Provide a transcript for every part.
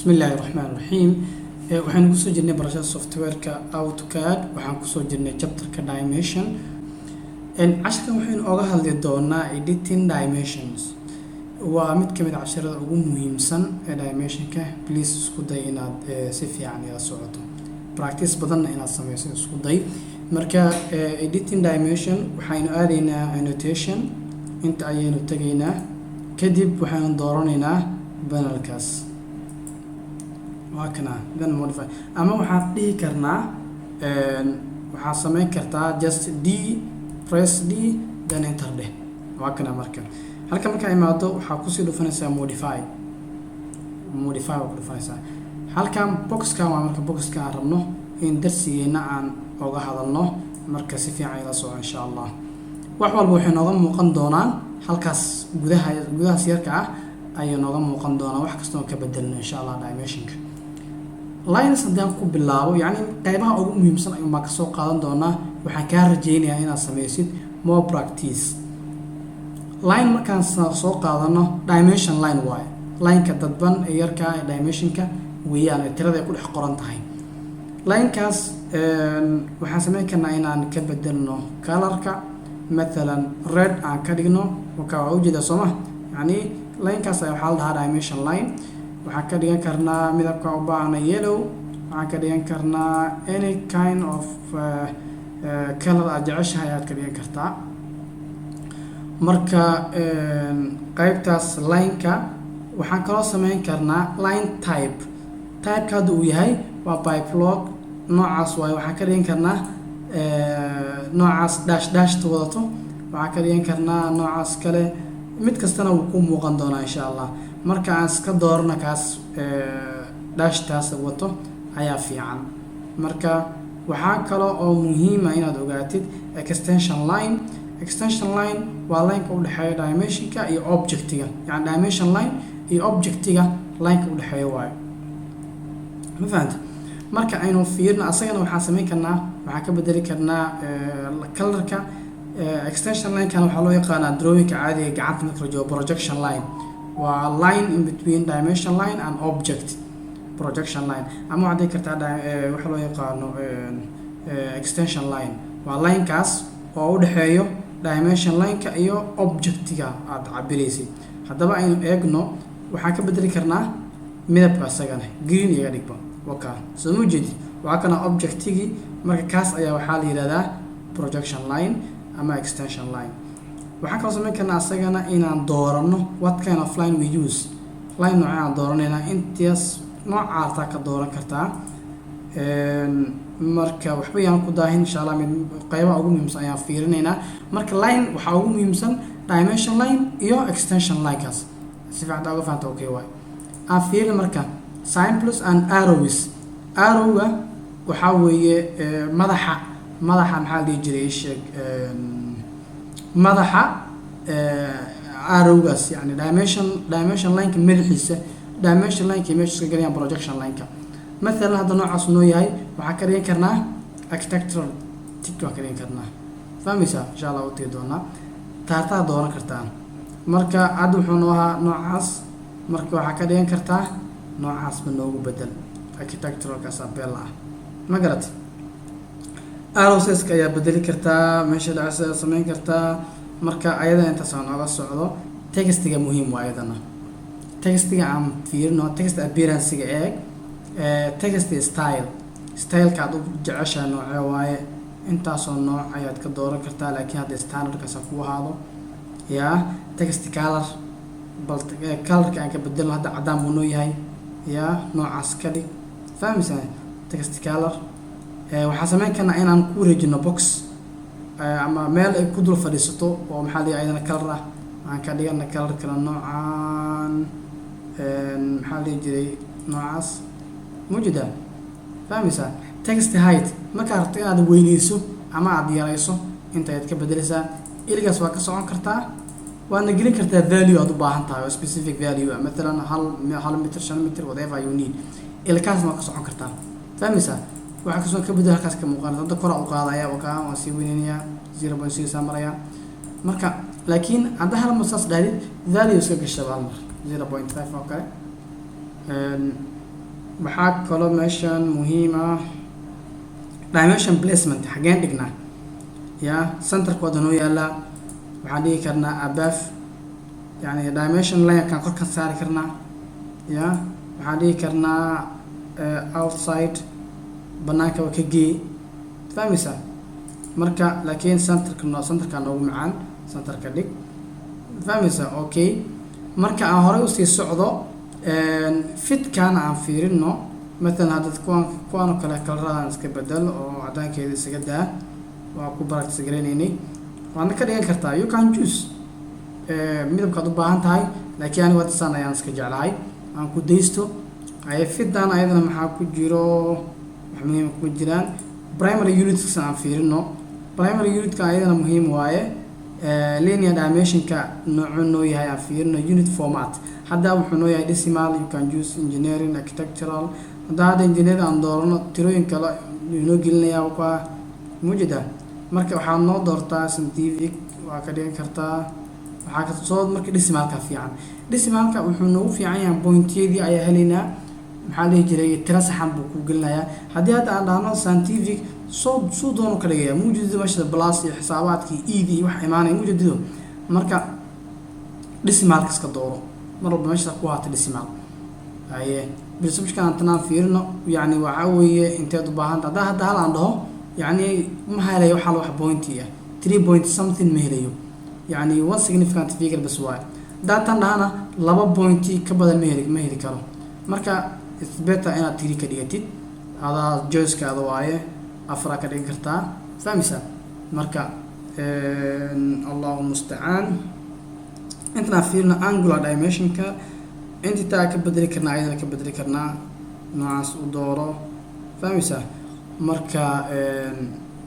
Bismillaahi raxmaan raxiim. Waxaynu kusoo jirnay barashada software-ka AutoCAD. Waxaan kusoo jirnay chapterka dimension. Casharkan waxaynu oga hadli doonaa editing dimensions. Waa mid kamid a casharada ugu muhiimsan ee dimensionka. Please isku day inaad si fiican ila socoto, practice badanna inaad sameyso isku day. Marka editing dimension, waxaynu aadaynaa annotation, inta ayaynu tegaynaa, kadib waxaynu dooranaynaa panelkaas, waa kana, then modify. Ama waxaad dhihi karnaa, waxaad sameyn kartaa just D, press D, then enter dheh. Waa kana. Marka halka markaa imaado, waxaa kusii dhufanaysaa modify. Modify waa ku dhufanaysaa. Halkan boxkan waa marka boxka aan rabno in darsigeena aan oga hadalno. Marka si fiican ila soco, insha Allah. Wax walba waxay nooga muuqan doonaan halkaas gudaha, gudahaas yarka ah ayay nooga muuqan doonaan, wax kasta oo ka bedelno, insha Allah. Dimensionka lines haddaan ku bilaabo, yacni qeybaha ugu muhiimsan ayuun baan kasoo qaadan doonaa. Waxaan kaa rajeynayaa inaad sameysid more practice. Line markaan soo qaadano, dimension line waaye, lineka dadban ee yarkaa ee dimensionka weeyaan, ee tirada ay ku dhex qoran tahay. Linekaas waxaan sameyn karnaa inaan ka bedelno colorka, mathalan red aan ka dhigno. Waka, waa ujeedaa, soo ma? Yacni linekaas waxaa la dhahaa dimension line. Waxaan ka dhigan karnaa midabka u baahna yellow, waxaan ka dhigan karnaa any kind of color aad jeceshahay ayaad ka dhigan kartaa. Marka qeybtaas lineka waxaan kaloo sameyn karnaa line type. Typeka hadda uu yahay waa by block, noocaas waaye. Waxaan ka dhigan karnaa noocaas dash dashta wadato, waxaan ka dhigan karnaa noocaas kale. Mid kastana wuu ku muuqan doonaa, insha Allah. Marka aan iska doorano kaas dashtaas wato ayaa fiican. Marka waxaa kale oo muhiima inaad ogaatid extension line. Extension line waa lineka udhexeeya dimensionka iyo objectiga, yani dimension line iyo objectiga lineka udhexeeya waayo. Ma fahanta? Marka aynu fiirno asagana, waxaan sameyn karnaa, waxaan ka bedeli karnaa colorka. Extension linekana waxaa loo yaqaanaa drawingka caadiga gacanta marka la joogo projection line. Waa line in between dimension line and object, projection line. Ama waxaad dhihi kartaa waxa loo yaqaano extension line waa linekaas oo u dhexeeyo dimension lineka iyo objectiga aada cabiraysid. Haddaba aynu eegno, waxaan ka bedeli karnaa midabka isagana, green iga dhigba. Waka, soo ma jeedid? Waa kana objectigii. Marka kaas ayaa waxaa la yihahdaa projection line ama extension line. Waxaan kaloo sameyn karnaa asagana inaan doorano what kind of line we use. Line noocee aan dooranaynaa? Intaas noocaartaa ka dooran kartaa. Marka waxba yaan ku daahin, insha Allah. Mid qeybaha ugu muhiimsan ayaan fiirinaynaa. Marka line waxaa ugu muhiimsan dimension line iyo extension linekaas. Si fiican uga fahanta, okay waay. Aan fiirin marka symbols and arrows. Arrowga waxaa weeye madaxa, madaxa maxaa la dhihi jiray, sheeg, madaxa arrowgaas, yani dimension lineka madaxiisa, dimension lineka meesha iska galayaan projection lineka. Mathalan hadda noocaas noo yahay, waxaan ka dhigan karnaa architectural tick waan ka dhigan karnaa. Fahmaysaa? Insha Allah u tegi doonaa, taartaa dooran kartaa. Marka hadda wuxuu noo ahaa noocaas. Marka waxaa ka dhigan kartaa noocaasba noogu bedel, architecturalkaas abella ah. Ma garat? Arrow size ayaa bedeli kartaa, meesha dhacsa sameyn kartaa. Marka ayada intaas aan nooga socdo. Textiga muhiim waa ayadana. Textiga aan fiirino, text appearance-ga eeg, text style, styleka aad u jeceshahay noocee waaye? Intaasoo nooc ayaad ka dooran kartaa, laakiin hadda standardkaas ha ku ahaado. Yaa text color, bal colorka aan ka bedelno. Hadda caddaan buu noo yahay, yaa noocaas ka dhig. Fahmaysaa? Text color waxaan sameyn karnaa inaan ku wareejino box ama meel ay ku dul fadhiisato oo maxaa la ayadana color ah aan ka dhigana, color kale noocaan, maxaa la dhihi jiray, noocaas mujida. Fahmaysaa? Text height, markaad rabto inaad weyneyso ama aad yareyso, inta ayaad ka bedeleysaa. Iligaas waa ka socon kartaa, waadna gelin kartaa value aad u baahan tahay oo specific value ah, mathalan 1 mitir, 5 mitir, whatever you need. Ilkaasna waa ka socon kartaa. Fahmaysaa? Waxaa kasoo ka bedel halkaas ka muuqanaysa. Hadda kora u qaadaya, wakaa, waan sii weyneynayaa, 0.6 aa maraya. Marka laakiin hadda hal mar saas dhahdid, value iska gashaba hal mar, 0.5 oo kale. Waxaa kaloo meeshan muhiim ah dimension placement. Xageen dhignaa? Ya, centerkooda noo yaalaa. Waxaan dhigi karnaa above, yani dimension linekan korkan saari karnaa. Ya, waxaan dhigi karnaa outside, banaanka waa ka gee. Fahmaysaa? Marka laakiin centerka no, centerka noogu macaan, centerka dhig. Fahmaysaa? Okay, marka aan horey usii socdo, fitkan aan fiirino. Mathalan hadda kuwaan oo kale colorradan iska bedel oo cadaankeeda isaga daa. Waa ku practice garaynaynay. Waadna ka dhigan kartaa, you can choose midabkaad u baahan tahay, laakiin anigu hadda saan ayaan iska jeclahay, aan ku daysto. Aye, fitan ayadana maxaa ku jiro? Wax muhiima kuma jiraan. Primary units aan fiirino. Primary unitka ayadana muhiim waaye. Linear dimensionka noocuu noo yahay aan fiirino. Unit format hadda wuxuu noo yahay decimal. You can use engineering, architectural. Hadda engineering aan doorano, tirooyin kale inoo gelinayaa waa mujida. Marka waxaad noo doortaa scientific, waa ka dhigan kartaa. Waxaa ka soo marka decimalka fiican. Decimalka wuxuu noogu fiican yahay pointyadii ayaa helaynaa, maxaa dhihi jiray, tiro saxan buu ku gelinayaa. Haddii hadda aan dhahno scientific, soo suu doonu ka dhigaya mujadido meesha plus iyo xisaabaadkii ed iyo wax imaanaya mujadido. Marka decimalka iska dooro mar walba, meesha ku haata decimal. Haye, prescription aan tanaan fiirino. Yacni waxaa weeye inteed u baahanta. Haddaa hadda hal aan dhaho, yacni ma helayo waxaa la wax pointy ah, three point something ma helayo, yacni one significant figure bas waaye. Haddaa tan dhahana, laba pointy ka badan ma heli karo. Marka it's better inaad three ka dhigatid. Adaa choicekaada waaye, afaraa ka dhigan kartaa. Fahmaysaa? Marka Allahu mustacaan. Intaan fiirino angular dimensionka, intitaa ka bedeli karnaa, ayadana ka bedeli karnaa, noocaas u dooro. Fahmaysaa? Marka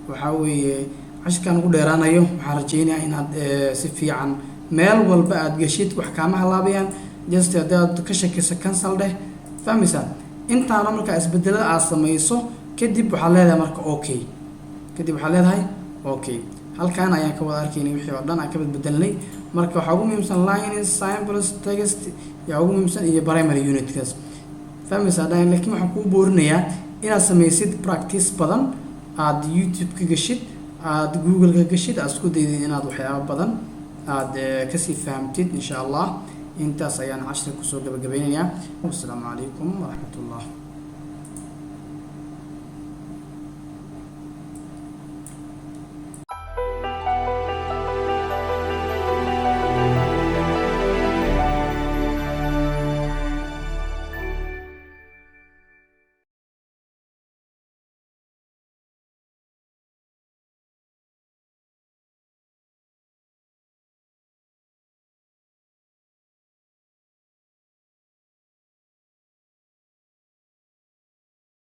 waxaa weeye cashirkaan ugu dheeraanayo. Waxaan rajeynayaa inaad si fiican meel walba aad geshid, wax kaama halaabayaan. Just haddii aad ka shakayso, cancel dheh. Fahmaysaa? Intaana markaa isbedelada aad samayso kadib, waxaad leedahay marka okay. Kadib waxaad leedahay okay. Halkaan ayaan ka wada arkaynay wixii oo dhan aan ka badbedelnay. Marka waxaa ugu muhiimsan lines, symbols, text yaa ugu muhiimsan iyo primary unitkaas. Fahmaysaa? Laakiin waxaan kuu boorinayaa inaad samaysid practice badan, aad YouTube ka geshid, aada Google ka geshid, aad isku daydid inaad waxyaabo badan aada kasii fahamtid, insha Allah. Intaas ayaan cashirka kusoo gabagabeynayaa. Wasalaamu calaykum waraxmat ullah.